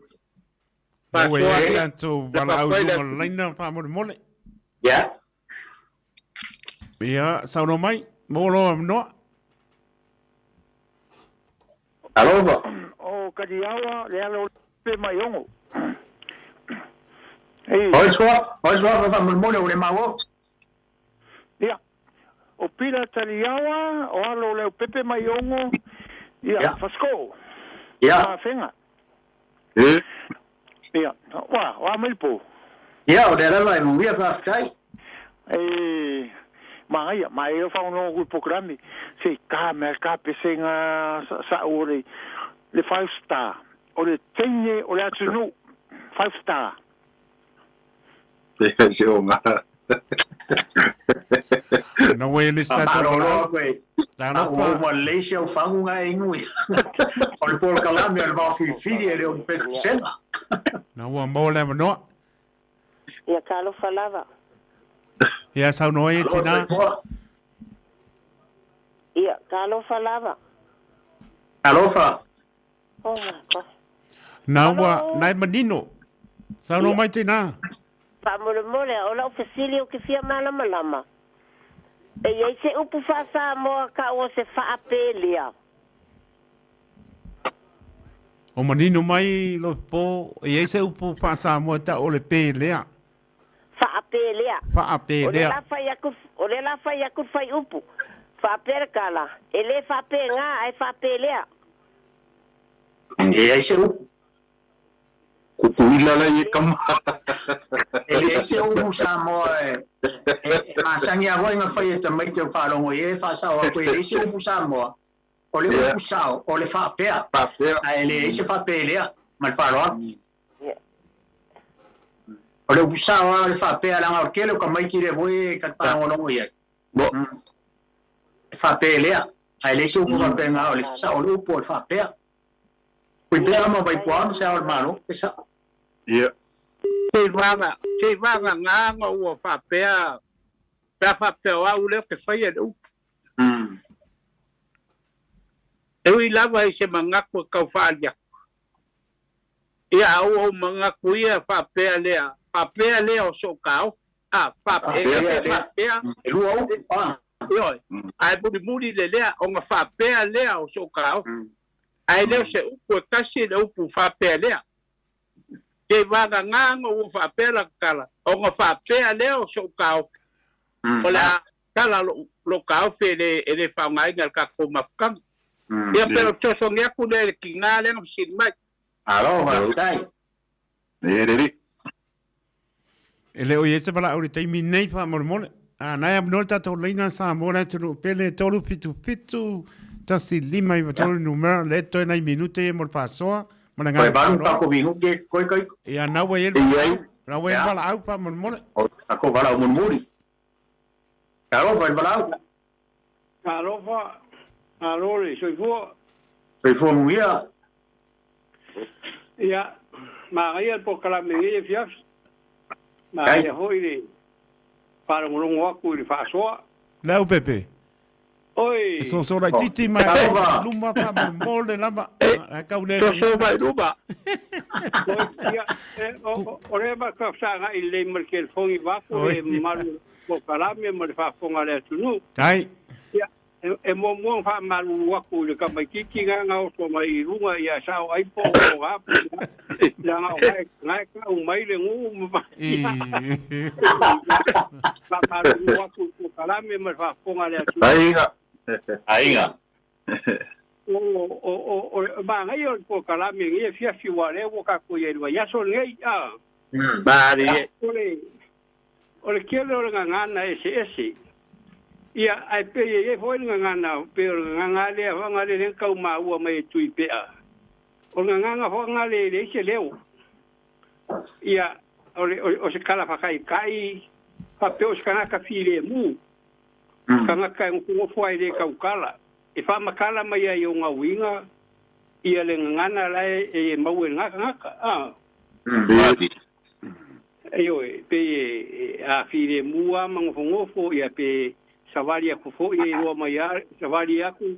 A: Lea ua i
C: faasoa
A: ai
C: ia
A: tatou
C: le
A: valaau i
C: faafoe le
A: luga o le laina faamolemole.
B: Ia.
A: Ia, saunoa mai, maua lou avanoa.
B: Alofa.
F: O Kaliawa le ala o le mai ogo. Ei.
B: Oi suafa, oi suafa faamolemole ua le maua.
F: Ia. O Pila Taliawa, o alo o Leaupepe mai ogo. Ia,
B: Ia.
F: Fasco.
B: Ia.
F: Mafenga. Ia, ua, o a mai le po?
B: Ia, o lea lava e manuia faafetai.
F: E manaia, ma e whaono ku programe, se ka mea ka pesenga sa o le le five star, o le teine o le atunu, five star.
E: Se o ngā.
A: Na ua e le si tatou
B: Faamalolo
A: valaau.
B: atu e
A: Talofa.
B: Ua uma lelei si au faguga e inu ia. O le polokalame o le vaofilifili e le o ni pesepesega.
A: Na ua maua le avanoa.
G: Ia talofa lava.
A: Ia saunoa ai e
B: Alo,
A: tina.
B: soifua.
G: Ia talofa lava.
B: Alofa.
G: Oh my God.
A: Na ua
G: Hello.
A: na e manino. Saunoa
G: Ia.
A: mai tina.
G: Faamolemole o lau fesili o ke fia malamalama. E iai se upu faa-Samoa ka o se faapelea.
A: O manino mai lo po e iai se upu faa-Samoa ta o le pelea.
G: Faapelea. O le
A: Faapelea.
G: la fai aku o le la fai aku fai upu. Faapea kala. E le faapega ai faapelea.
B: E ai se upu.
E: Kukuila la ye kama.
B: E leai se upu Samoa e e masani a foi nga fai e tamaiti o faalogo i e faasao aku e leai se upu Samoa. O le upu sao, o le faapea.
E: Faapea.
B: Ae leai se faapelea ma le faaaloalo.
G: Ia.
B: O le upu sao lava o le faapea leaga o le tele o tamaiti lea foi e ta te faalogologo i ai.
E: Bo.
B: E faapelea. Ae leai se upu faapena o le sao o le upu o le faapea. Pui pea ma Vaipuao ma se ao o le Malo, e sao.
E: Ia.
C: Sei vaga, sei vaga ngā ua faapea, pe a faapea o au lea ke faia le upu. E ui lava i se manatu e tau faali atu. Ia au ou manatu ia faapea lea, faapea lea o sou taofi. A, faapea,
B: Faapea lea.
C: faapea,
B: E lua upu. Ah.
C: ioe. Ae mulimuli le lea, ona faapea lea o sou taofi. Ae le o se upu e tasi le upu faapea lea. Ke vaga ngā ua faapea la tala, ona faapea lea o sou taofi. O le a tala lo taofi e le faaaogaina i le tatou mafutaga. Ia pe o le fesoasoani atu lea i le tiga lea na fesili mai.
B: Alo, faafetai.
E: E rere.
A: E le o i ai se valaau i le taimi nei faamolemole. A nai avanoa le tatou laina Samoa le atunuu pele 377 1593 numera le toe nai minute ia mo le faasoa ma le
B: Toe
A: agaga
B: valu
A: faaaloalo.
B: tako minute koe kai.
A: Ia na ua i ai le
E: E
A: valaau.
E: ai.
A: Na ua i ai le
B: Ia.
A: valaau faamolemole.
B: Ako valaau mulimuli. Alofa i le valaau.
H: Alofa, alo le soifua.
B: Soifua manuia.
H: Ia, magaia le polokalame nei e fiafi. Magaia foi le faalogologo atu i le faasoa.
A: Le au pepe.
H: Oi,
A: E soso laitiiti mai
B: Alofa.
A: luma faamolemole lava. Ae kau le
C: Soso mai luma.
H: oi, ia, e, o le ma tausaga i lelei ma le telefoni vaku
A: Oi.
H: le mamalu polokalame ma le faafofoga a le atunuu.
A: Tai.
H: Ia, e muamua ona faamalulu atu i le tamaititi ga oso mai i luga ia sao ai po o gapu. Leaga o gae kau mai le guu ma
A: I.
H: faamalulu atu i le polokalame ma le faafofoga a le atunuu.
E: Aiga.
B: Aiga.
H: O magaia o le polokalame lenei e fiafi ua lea ua tatou i ai i le vaiaso lenei. A,
C: Mari e.
H: o le tele o le gagana eseese. Ia, ae pei e iai foi le gagana, pei o le gagaga lea faga le lea na taumaua mai e tui pea. O le gagaga faga le leai se leo. Ia, o le o se kala fakaikai, faapea o se kanaka filemu. Kanaka e gofogofo ai le taukala. E faamakala mai ai o gauiga, ia le gagana lae e maua e le gakagaka. A, ioe, pei e a filemu lava ma gofogofo, ia pe savali aku foi e iloa mai a, savali aku,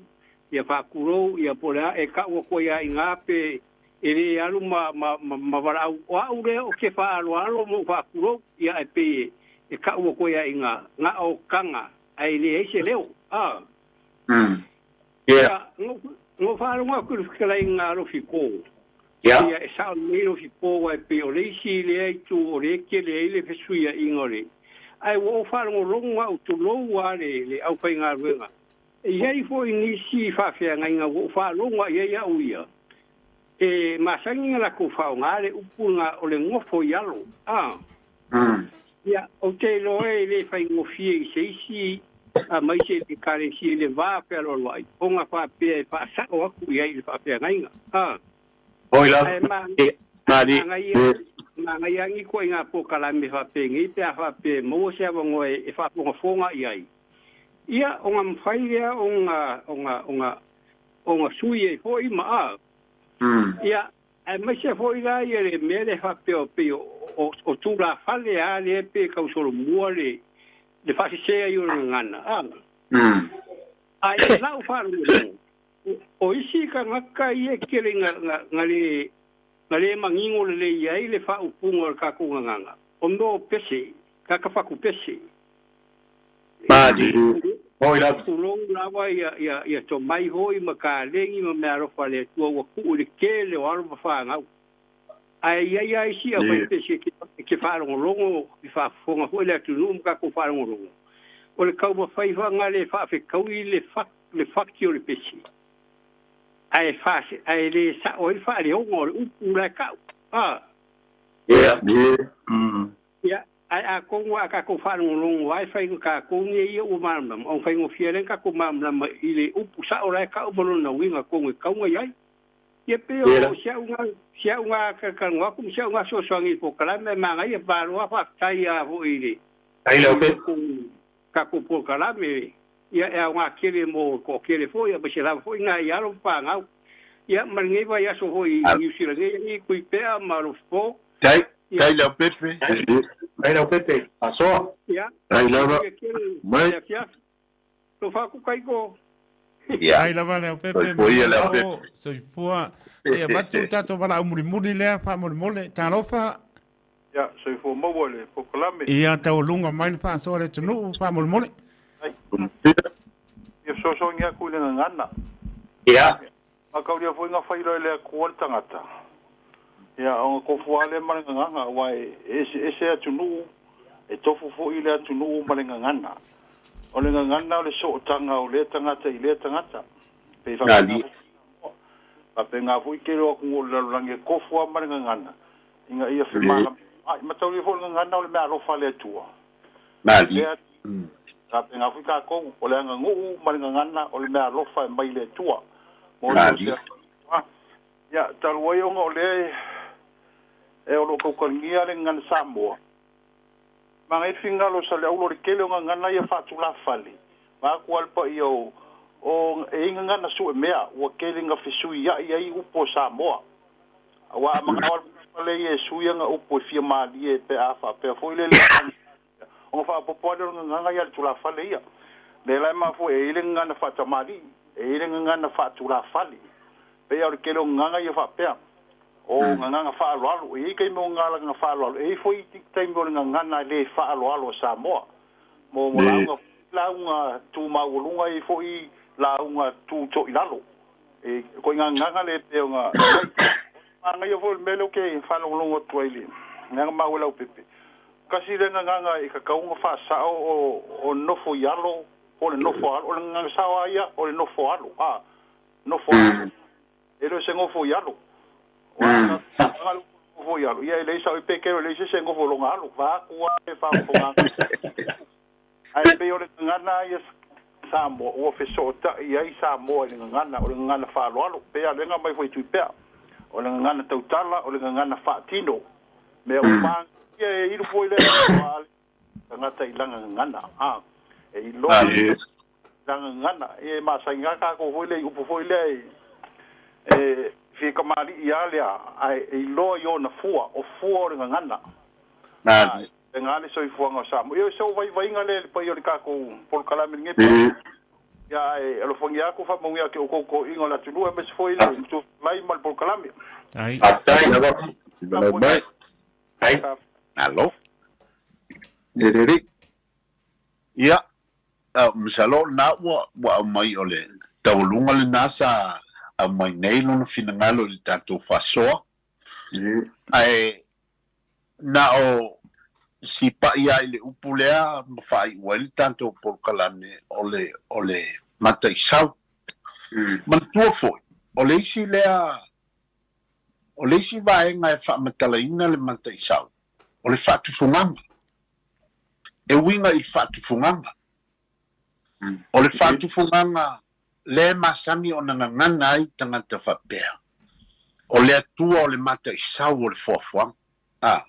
H: ia faakulou, ia po o le a e ka'u aku ai aiga pe e lē alu ma ma ma, ma valaau o a'u lea o ke faaaloalo ma ou faakulou, ia ae pei e ka'u aku ai aiga ga'o kaga ae leai se leo. A,
C: Ia.
H: ia, no faalogo aku i le fetalaiga alofi ko.
B: Ia.
H: Ia e sao lelei lofi po ai pei o le isi lea itu o le tele ai le fesuiaʻiga o le. Ae ua ou faalogologo a'u tulou a le aufaigaluega. E iai foi nisi faafeagaiga ua ou faalogo aʻi ai a'u ia. E masani na latou faaaogā le upu na o le gofo i alo. A. Ia, ou te iloa e lē faigofie i se isi amaise i le ekalesia i le va fealoaloaʻi ona faapea e faasa'o atu i ai i le faafeagaiga. A.
B: Oi lava.
H: Ae ma
C: Mari.
H: magaia Manaia ni ituaiga polokalame faapenei pe a faapea e maua se avanoa e faafogafoga i ai. Ia ona mafai lea ona ona ona ona sui ai foi ma a. Ia aemaise foi la ia le mea lea faapea o pei o tulafale a lea pe tausolomua le le faasese ai o le gagana a. Ae i lau faalogologo, o isi tagata ia e tele ina na le na le manino lelei ai le faaupuga o le tatou gagana, o mea o pese, tagata fatupese.
D: Mali. Oi lava.
H: Tulou lava ia ia ia tomai foi ma kalegi ma meaalofa a le Atua ua tuu i le tele o alo ma fanau. Ae i ai lava isi aufaipese e te faalogologo i faafofoga foi le atunuu ma tatou faalogologo, o le taumafai faagale e faafetaui le le fati o le pese, ae fa ae le sao ai le faaleoga o le upu la e tau. A.
D: Ia.
H: Ia, ae atonu a tatou faalogologo lava e fai na tatou nei ia ua malamalama, ona faigofie lea ona tatou malamalama i le upu sao la e tau ma lona uiga atonu e tatau ona i ai. Ia pei o si au na, si au na talatalanoa atu ma si au na fesoasoani i le polokalame, ae manaia, malo lava faafetai lava foi i le tatou polokalame. Ia, e aoga tele mo le toatele foi, aemaise lava foi nai alo ma fanau. Ia, ma lenei vaiaso foi i Niu Sila nei, i Tuipea ma Alofipo.
D: Tai, tai Leaupepe.
B: Tai Leaupepe, faasoa.
H: Ia,
E: Tai lava.
H: manuia tele
E: Mai.
H: le afiafi. Tofa atu Kaiko.
D: Ia.
A: Tai lava Leaupepe,
D: Soifua ia
A: manuia
D: Leaupepe.
A: o, soifua. Se i avatu le tatou valaau mulimuli lea faamolemole. Talofa.
E: Ia, soifua maua le polokalame.
A: Ia taualuga mai le faasoa a le atunuu faamolemole.
E: Ai. Ia fesoasoani atu i le gagana.
B: Ia.
E: Mataulia foi na faailoa e le Atua le tagata, ia, ona tofu lava lea ma le gagana, aua e eseese atunuu, e tofu foi le atunuu ma le gagana. O le gagana o le sootaga o lea tagata i lea tagata. Pei faapena foi Samoa. Faapena foi tele o atunuu o le lalolagi e tofu lava ma le gagana, ina ia femalamalamaai. Mataulia foi o le gagana o le meaalofa a le Atua. Lea faapena foi tatou, o le aganuu ma le gagana o le meaalofa e mai le Atua. Mo le se ia, talu ai ona o lea e o lo o tautalagia le gagana Samoa, manaia le finagalo o Saleaula o le tele o gagana ia faatulafale, vaeatu lava le paia o e i gagana suemea ua tele ina fesuiai ai upu o Samoa. Aua a manao lava le pale ia e sui ana upu e fia malie pe a faapea foi le le ona faaopoopo lava lea o le gagana ia a le tulafale ia. Lea la e mafua e i ai le gagana faatamalii, e i ai le gagana faatulafale. Pei lava o le tele o gagana ia faapea, o gagana faaaloalo. E i ai taimi o gagana faaaloalo, e i ai foi taimi o le gagana le faaaloalo a Samoa. Mo lauga, lauga tu maualuga, e i ai foi lauga tu toilalo. E ituaiga gagana lea e pei ona i ai. Manaia foi o le mea lea ou te faalogologo atu ai i le agaga maua i Leaupepe. Tasi lea gagana e tatau ona faasao o le nofo i alo po o le nofo alo. O le gagana sao lava ia o le nofo alo, a, nofo alo. E le o se nofo i alo. Aua a tatou gagana nofo i alo, ia e leai sao pe kero e leai se isi e nofo i lona alo. Vaeatu lava le faafofoga. Ae pei o le gagana ia Samoa ua fesootai ai Samoa i le gagana, o le gagana faaaloalo, pei lava o lea na aumai foi i Tuipea, o le gagana tautala, o le gagana faatino. Mea uma ia e ilu foi lea a le tagata i lana gagana, a, e iloa le lana gagana. Ia e masani lava tatou foi lea i upu foi lea e fia tamalii lava lea, ae iloa i ona fua, o fua o le gagana. E gā le soifuaga o Samoa. Ia o se vaivaiga lea i le paia o le tatou polokalame i lenei po. Ia ae alofagia atu faamanuia atu i outou toeaiina o le atunuu aemaise foi le matua fetalai ma le polokalame.
A: Ai.
D: Faafetai lava. Valaau mai.
B: Ai.
D: Malo.
E: Lelei.
D: Ia, masalo o lena ua ua aumai o le taualuga lena sa aumai nei lona finagalo i le tatou faasoa. Ae na o sipai lava i le upu lea ma faaiu ai le tatou polokalame o le, o le mataisau. Manatua foi, o le isi lea, o le isi vaega e faamatalaina le mataisau, o le faatufugaga. E uiga i le faatufugaga. O le faatufugaga lea e masani ona gagana ai tagata faapea, o le Atua o le mataisau o le foafoaga. A.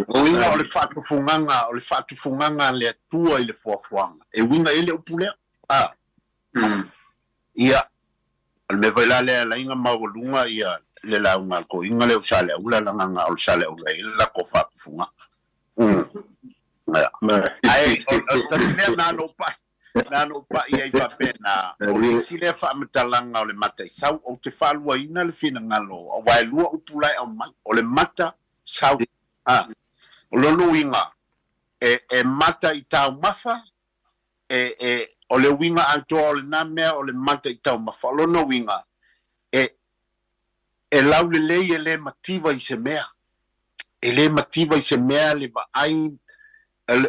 D: O uiga o le faatufugaga, o le faatufugaga a le Atua i le foafoaga, e uiga i ai le upu lea. A. Ia, o le mea foi la lea e ala ai ona maualuga ia le lauga a le toeaina lea o Saleaula leaga o le Saleaula e i ai le latou faatufugaga. Ae o le tasi lea na ona ou pai, na ona ou pai ai faapena, o le isi lea faamatalaga o le mataisau, ou te faaluaina le finagalo, aua e lua upu la e aumai, o le mata sau. A, o lona uiga, e, e mata i taumafa, e, e, o le uiga atoa o lena mea o le mata i taumafa, o lona uiga, e, e laulelei e le mativa i se mea. E le mativa i se mea le vaai,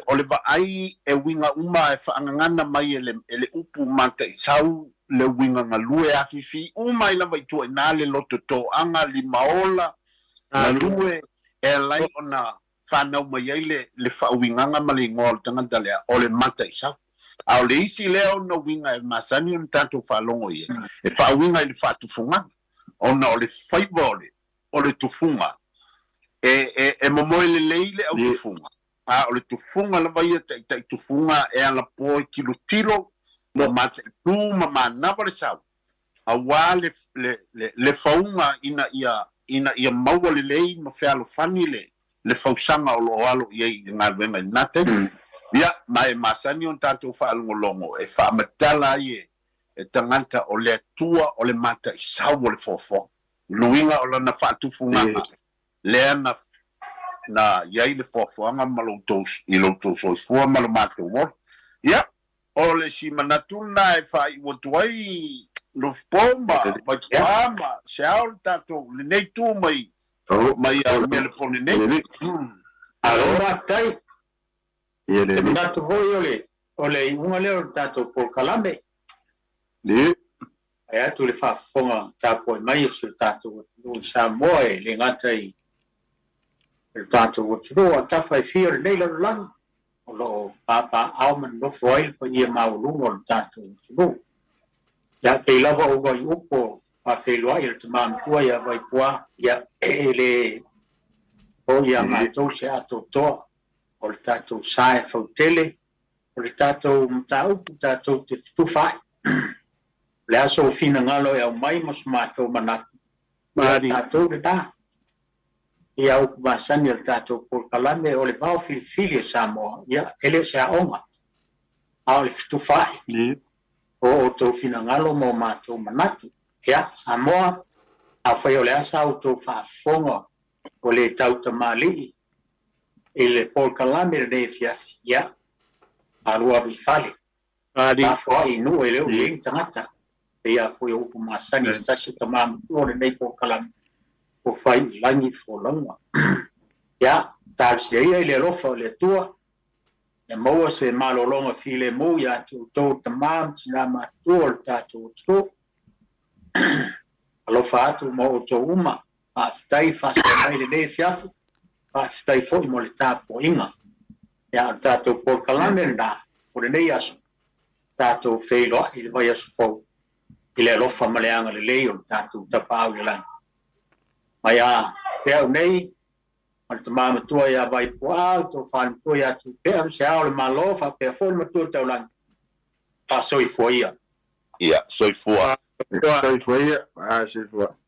D: o le vaai e uiga uma e faagagana mai e le, e le upu mataisau le uiga galue afifi uma ai lava i tua i ina le loto toaga, limaola, galue, e ala ai ona fanau mai ai le, le faauigaga ma le igoa o le tagata lea, o le mataisau. A o le isi lea ona uiga e masani ona tatou faalogo i ai, e faauiga i le faatufugaga, ona o le faiva o le, o le tufuga, e, e, e momoe lelei le autufuga, a o le tufuga lava ia taitai tufuga e alapoa i tilotilo ma mataitu ma manava le sau, auā le, le, le, le fauga ina ia, ina ia maua lelei ma fealofani le, le fausaga o lo o alo i ai i le galuega i lena taimi. Ia, ma e masani ona tatou faalogologo e faamatala ai e, e tagata o le Atua o le mataisau o le foafoaga. Luiga o lana faatufugaga lea na na i ai le foafoaga ma lo outou i lo outou soifua ma lo matou ola. Ia, o le isi manatu lena e faaiu atu ai Lofipo ma Vaipua ma Seao le tatou lenei itu mai mai Melepone nei.
B: Malo faafetai. E manatu foi o le o le iuga lea o le tatou polokalame. E atu le faafofoga tapuai mai o si o tatou atunuu i Samoa e le gata i le tatou atunuu a tafa e fia o lenei lalolagi o lo o papaaao ma nonofo ai le paia maualuga o le tatou atunuu. Ia, pei lava o ua i upu o faafeiloai a le tama matua ia Vaipuā, ia, e le o ia matou se atoatoa o le tatou sa e fautele, o le tatou mataupu tatou te fetufaai. O le a sou finagalo e aumai ma so matou manatu, ia tatou lena. Ia upu masani o le tatou polokalame o le vao filifili o Samoa, ia e le o se aoga, a o le fetufaai o outou finagalo ma o matou manatu. Ia, Samoa, afai o le a sa outou faafofoga ua le tautamalii i le polokalame lenei afiafi, ia, alu ave i fale, lafoai i nuu e le o i ai ni tagata. Pei lava foi o upu masani a se tasi o tama matua o lenei polokalame, ua fai i lagi folauga. Ia, talosia ia i le alofa o le Atua, ia maua se malologa filemu ia te outou tama ma tina matutua o le tatou atunuu. Alofa atu ma outou uma. Faafetai faasoa mai lenei afiafi, faafetai foi mo le tapuaiga. Ia, o le tatou polokalame lena o lenei aso, tatou feiloai i le vaiaso fou i le alofa ma le agalelei o le tatou Tapaau i le Lagi. Mai a te au nei, ma le tama matua ia Vaipuaa, le tofa matua ia Tupea ma se ao o le Malo, faapea foi le matua taulagi, faasoifua ia.
D: Ia, soifua.
E: Soifua ia. Soifua.